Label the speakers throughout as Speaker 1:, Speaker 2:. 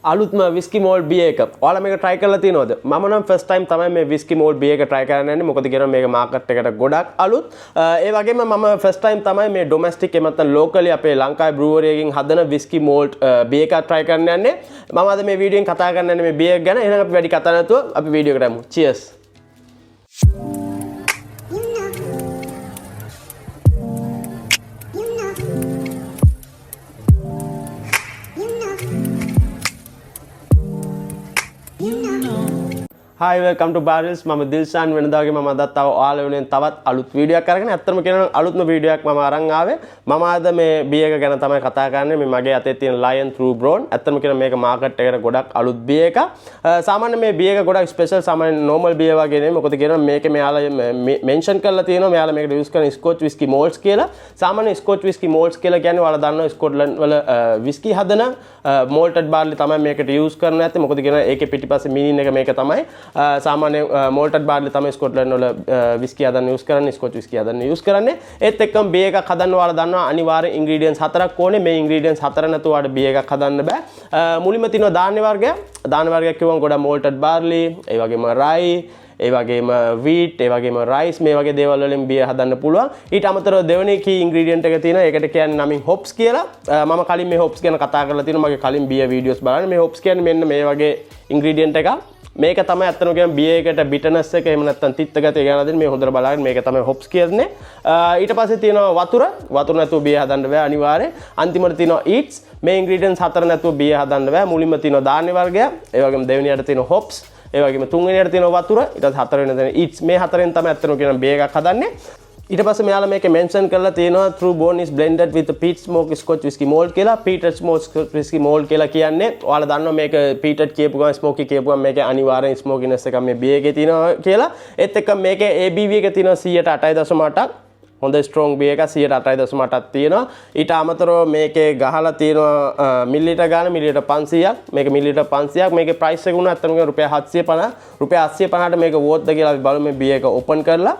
Speaker 1: අලුත්ම whisky malt beer එක. ඔයාලා මේක try කරලා තියෙනවද? මම නම් ෆස්ට් ටයිම් තමයි මේ විස්කි මෝල්ට් බියර් එක try කරන්න යන්නේ. මොකද කියනවා මේක මාකට් එකට ගොඩක් අලුත්. ඒ වගේම මම ෆස්ට් ටයිම් තමයි මේ ඩොමෙස්ටික් එහෙම නැත්නම් ලෝකලි අපේ ලංකාවේ බ්‍රූවරි එකකින් හදන විස්කි මෝල්ට් බියර් එකක් try කරන්න යන්නේ. මම අද මේ වීඩියෝ එකෙන් කතා කරන්න යන්නේ මේ බියර් එක ගැන. එහෙනම් අපි වැඩි කතා නැතුව අපි වීඩියෝ එකට යමු. Cheers.
Speaker 2: You know. You know. You know. You know.
Speaker 1: Hi, welcome to Barrels. මම දිල්ෂාන්. වෙනදා වගේ මම අදත් තව ඔයාලා වෙනුවෙන් තවත් අලුත් වීඩියෝ එකක් අරගෙන, ඇත්තටම කියනවා නම් අලුත්ම වීඩියෝ එකක් මම අරන් ආවේ. මම අද මේ බියර් එක ගැන තමයි කතා කරන්නේ. මේ මගේ අතේ තියෙන Lion True Brown. ඇත්තටම කියනවා මේක මාකට් එකට ගොඩක් අලුත් බියර් එකක්. සාමාන්‍ය මේ බියර් එක ගොඩක් ස්පෙෂල්, සාමාන්‍ය නෝමල් බියර් වගේ නෙමෙයි. මොකද කියනවා මේකේ මෙයාලා මෙන්ෂන් කරලා තියෙනවා මෙයාලා මේකට යූස් කරන ස්කොච් විස්කි මෝල්ට්ස් කියලා. සාමාන්‍ය ස්කොච් විස්කි මෝල්ට්ස් කියලා කියන්නේ ඔයාලා දන්නවා ස්කොට්ලන්ඩ් වල විස්කි හදන මෝල්ටඩ් බාර්ලි තමයි මේකට යූස් කරන්න ඇත්තේ. මොකද කියනවා ඒකේ පිටිපස්සේ මීනින් එක මේක තමයි. සාමාන්‍ය මෝල්ටඩ් බාර්ලි තමයි ස්කොට්ලන්ඩ් වල විස්කි හදන්න යූස් කරන්නේ, ස්කොච් විස්කි හදන්න යූස් කරන්නේ. ඒත් එක්කම බියර් එකක් හදන්න ඔයාලා දන්නවා අනිවාර්යෙන් ඉන්ග්‍රීඩියන්ට්ස් හතරක් ඕනේ. මේ ඉන්ග්‍රීඩියන්ට්ස් හතර නැතුව ඔයාලට බියර් එකක් හදන්න බෑ. මුලින්ම තියෙනවා ධාන්‍ය වර්ගය. ධාන්‍ය වර්ගයක් කිව්වම ගොඩක් මෝල්ටඩ් බාර්ලි, ඒ වගේම රයි, ඒ වගේම වීට්, ඒ වගේම රයිස්, මේ වගේ දේවල් වලින් බියර් හදන්න පුළුවන්. ඊට අමතරව දෙවෙනි කී ඉන්ග්‍රීඩියන්ට් එක තියෙනවා. ඒකට කියන්නේ නමින් හොප්ස් කියලා. මම කලින් මේ හොප්ස් ගැන කතා කරලා තියෙනවා. මගේ කලින් බියර් වීඩියෝස් බලන්න. මේ හොප්ස් කියන්නේ මෙන්න මේ වගේ ඉන්ග්‍රීඩියන්ට් එකක්. මේක තමයි ඇත්තටම කියන්නේ බියර් එකට බිටර්නස් එක එහෙම නැත්නම් තිත්ත ගතිය ගැන දෙන්නේ. මේ හොඳට බලන්න මේක තමයි හොප්ස් කියන්නේ. ඊට පස්සේ තියෙනවා වතුර. වතුර නැතුව බියර් හදන්න බෑ අනිවාර්යෙන්. අන්තිමට තියෙනවා ඊට්ස්. මේ ඉන්ග්‍රීඩියන්ට්ස් හතර නැතුව බියර් හදන්න බෑ. මුලින්ම තියෙනවා ධාන්‍ය වර්ගය. ඒ වගේම දෙවෙනියට තියෙනවා හොප්ස්. ඒ වගේම තුන්වෙනියට තියෙනවා වතුර. ඊට පස්සේ හතරවෙනි තියෙන ඊට්ස්. මේ හතරෙන් තමයි ඇත්තටම කියන බියර් එකක් හදන්නේ. ඊට පස්සේ මෙයාලා මේකේ මෙන්ෂන් කරලා තියෙනවා True Bone is blended with the peat smoke Scotch whiskey malt කියලා. Peat smoke Scotch whiskey malt කියලා කියන්නේ ඔයාලා දන්නවා මේක peated කියපු ගමන්, smoky කියපු ගමන් මේකේ අනිවාර්යෙන් smokiness එකක් මේ බියර් එකේ තියෙනවා කියලා. ඒත් එක්ක මේකේ ABV එක තියෙනවා 108.8ක්. හොඳ ස්ට්‍රෝං බියර් එකක් 108.8ක් තියෙනවා. ඊට අමතරව මේකේ ගහලා තියෙනවා මිලිලීටර් ගාන මිලිලීටර් 500ක්. මේක මිලිලීටර් 500ක්. මේකේ ප්‍රයිස් එක වුණා ඇත්තටම රුපියල් 750. රුපියල් 750ට මේක වෝත්ද කියලා අපි බලමු මේ බියර් එක ඕපන් කරලා.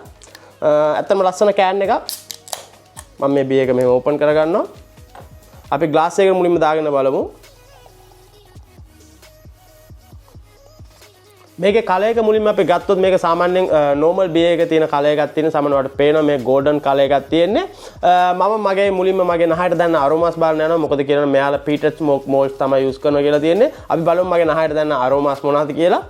Speaker 1: ඇත්තටම ලස්සන can එකක්. මම මේ බියර් එක මෙහෙම ඕපන් කරගන්නවා. අපි ග්ලාස් එක මුලින්ම දාගෙන බලමු. මේකේ කලර් එක මුලින්ම අපි ගත්තොත් මේක සාමාන්‍යයෙන් නෝමල් බියර් එක තියෙන කලර් එකක් තියෙන. සාමාන්‍ය ඔයාලට පේනවා මේ ගෝල්ඩන් කලර් එකක් තියෙන්නේ. මම මගේ මුලින්ම මගේ නහයට දැනෙන අරෝමාස් බලන්න යනවා. මොකද කියනවා මෙයාලා පීටඩ් ස්මෝක් මෝල්ට්ස් තමයි යූස් කරනවා කියලා තියෙන්නේ. අපි බලමු මගේ නහයට දැනෙන අරෝමාස් මොනවද කියලා.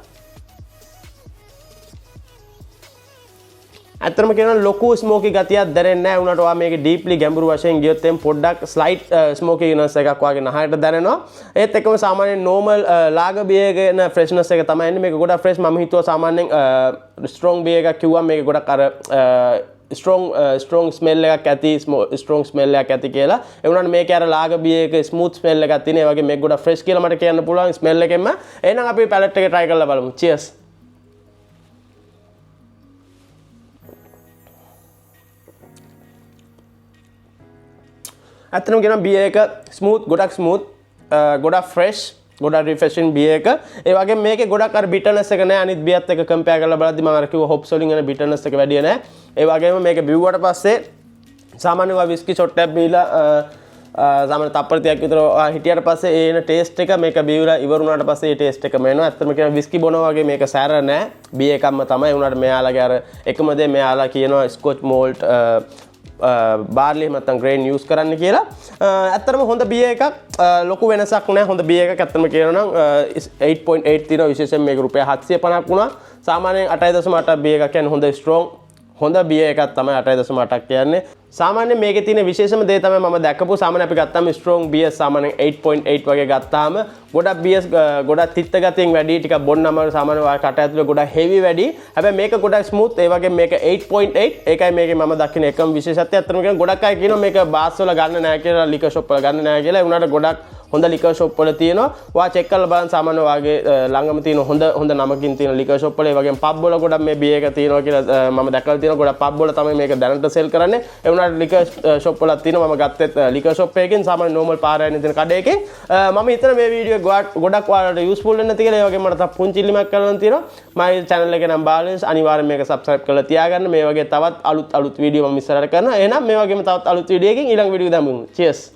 Speaker 1: ඇත්තටම කියනවා ලොකු ස්මෝකි ගතියක් දැනෙන්නේ නැහැ. උනාට ඔයා මේක ඩීප්ලි ගැඹුරු වශයෙන් ගියොත් එහෙම පොඩ්ඩක් ස්ලයිට් ස්මෝකිනස් එකක් ඔයාගේ නහයට දැනෙනවා. ඒත් එක්කම සාමාන්‍යයෙන් නෝමල් ලාගර් බියර් එකේ එන ෆ්‍රෙෂ්නස් එක තමයි එන්නේ. මේක ගොඩක් ෆ්‍රෙෂ්. මම හිතුවා සාමාන්‍යයෙන් ස්ට්‍රෝං බියර් එකක් කිව්වම මේක ගොඩක් අර ස්ට්‍රෝං ස්මෙල් එකක් ඇති, ස්ට්‍රෝං ස්මෙල් එකක් ඇති කියලා. ඒ වුණාට මේකේ අර ලාගර් බියර් එකේ ස්මූත් ස්මෙල් එකක් තියෙන. ඒ වගේ මේක ගොඩක් ෆ්‍රෙෂ් කියලා මට කියන්න පුළුවන් ස්මෙල් එකෙන්ම. එහෙනම් අපි පැලට් එක try කරලා බලමු. චියර්ස්. ඇත්තටම කියනවා බියර් එක ස්මූත්, ගොඩක් ස්මූත්, ගොඩක් ෆ්‍රෙෂ්, ගොඩක් රිෆ්‍රෙෂින් බියර් එක. ඒ වගේම මේකේ ගොඩක් අර බිටර්නස් එක නෑ. අනිත් බියර්ත් එක්ක කම්පෙයාර් කරලා බලද්දි මම අර කිව්ව හොප්ස් වලින් එන බිටර්නස් එක වැඩි නෑ. ඒ වගේම මේක බිව්වට පස්සේ සාමාන්‍යව විස්කි ෂොට් එකක් බීලා සාමාන්‍ය තප්පර 30ක් විතර හිටියට පස්සේ ඒ එන ටේස්ට් එක මේක බීවලා ඉවර වුණාට පස්සේ ඒ ටේස්ට් එකම එනවා. ඇත්තටම කියනවා විස්කි බොනවා වගේ මේක සැර නෑ. බියර් එකක්ම තමයි. ඒ වුණාට මෙයාලගේ අර එකම දේ මෙයාලා කියනවා ස්කොච් මෝල්ට් බාර්ලි එහෙම නැත්නම් ග්‍රේන් යූස් කරන්න කියලා. ඇත්තටම හොඳ බියර් එකක්. ලොකු වෙනසක් නෑ. හොඳ බියර් එකක් ඇත්තටම කියනවා නම් 8.8 තියෙනවා. විශේෂයෙන් මේක රුපියල් 750ක් වුණා. සාමාන්‍යයෙන් 8.8 බියර් එකක් කියන්නේ හොඳ ස්ට්‍රෝං හොඳ බියර් එකක් තමයි 8.8ක් කියන්නේ. සාමාන්‍යයෙන් මේකේ තියෙන විශේෂම දේ තමයි මම දැකපු, සාමාන්‍ය අපි ගත්තාම ස්ට්‍රෝං බියර් සාමාන්‍යයෙන් 8.8 වගේ ගත්තාම ගොඩක් බියර්ස් ගොඩක් තිත්ත ගතියෙන් වැඩි, ටිකක් බොන්න අමාරු, සාමාන්‍ය ඔයා කට ඇතුලේ ගොඩක් හෙවි වැඩි. හැබැයි මේක ගොඩක් ස්මූත්. ඒ වගේම මේක 8.8. ඒකයි මේකේ මම දකින එකම විශේෂත්වය. ඇත්තටම කියනවා ගොඩක් අය කියනවා මේක බාස් වල ගන්න නෑ කියලා, ලිකර් ෂොප් වල ගන්න නෑ කියලා. ඒ වුණාට ගොඩක් හොඳ ලිකර් ෂොප් වල තියෙනවා. ඔයා චෙක් කරලා බලන්න සාමාන්‍ය ඔයාගේ ළඟම තියෙන හොඳ හොඳ නමකින් තියෙන ලිකර් ෂොප් වල, ඒ වගේම පබ් වල ගොඩක් මේ බියර් එක තියෙනවා කියලා මම දැකලා තියෙනවා. ගොඩක් පබ් වල තමයි මේක දැනට සෙල් කරන්නේ. ඒ වුණාට ලිකර් ෂොප් වලත් තියෙනවා. මම ගත්තෙත් ලිකර් ෂොප් එකකින්, සාමාන්‍ය නෝමල් පාර යන තියෙන කඩේකින්. මම හිතන මේ වීඩියෝ එක ගොඩක් ඔයාලට යූස්ෆුල් වෙන්න ඇති කියලා. ඒ වගේම මට තව පුංචි ඉල්ලීමක් කරන්න තියෙනවා. මගේ චැනල් එකේ නම් බාලන්ස් අනිවාර්යෙන් මේක සබ්ස්ක්‍රයිබ් කරලා තියාගන්න. මේ වගේ තවත් අලුත් අලුත් වීඩියෝ මම ඉස්සරහට කරනවා. එහෙනම් මේ වගේම තවත් අලුත් වීඩියෝ එකකින් ඊළඟ වීඩියෝ දාමු. චියර්ස්.